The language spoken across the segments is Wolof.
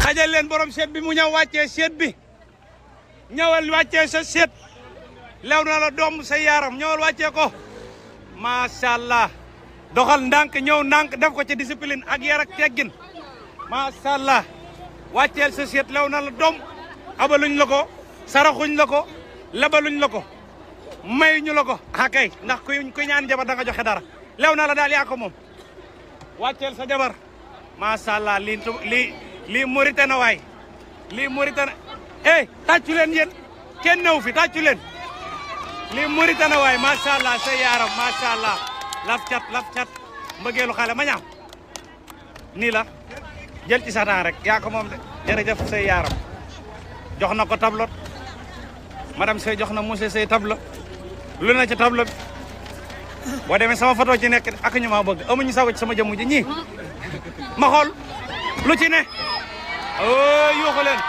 xajal leen borom seet bi mu ñëw wàccee seet bi ñëwal wàccee sa seet lew na la doom sa yaram ñëwal wàccee ko macha allah doxal ndànk ñëw ndànk def ko ci discipline ak yar ak teggin macha allah wàcceel sa seet lew na la doom abaluñ la ko saraxuñ la ko lebaluñ la ko mayuñu la ko akay ndax ku ñaan jabar da nga joxe dara lew na la daal yaa ko moom wàcceel sa jabar macha allah lii mérite na waay lii mérite na tàccu leen yéen kenn newu fi tàccu leen lii mérite na waay macha allah say yaaram macha allah laf cat mbëggeelu xale ma ñaam nii la jël ci satan rek yaa ko moom de jërëjëf say yaaram jox na ko tableau madame Sey jox na monsieur Sey tableau lu na ci tableau bi boo demee sama photo ci nekk ak ñu ma bëgg amuñu sago ci sama jëmm ji ñii ma xool lu ci ne yuuxu leen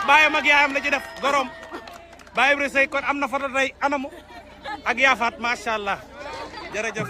baayam ak yaayam la ci def gorom Baye Ibra Sey kon am na photo tey anamu ak yaafaat macha allah jërëjëf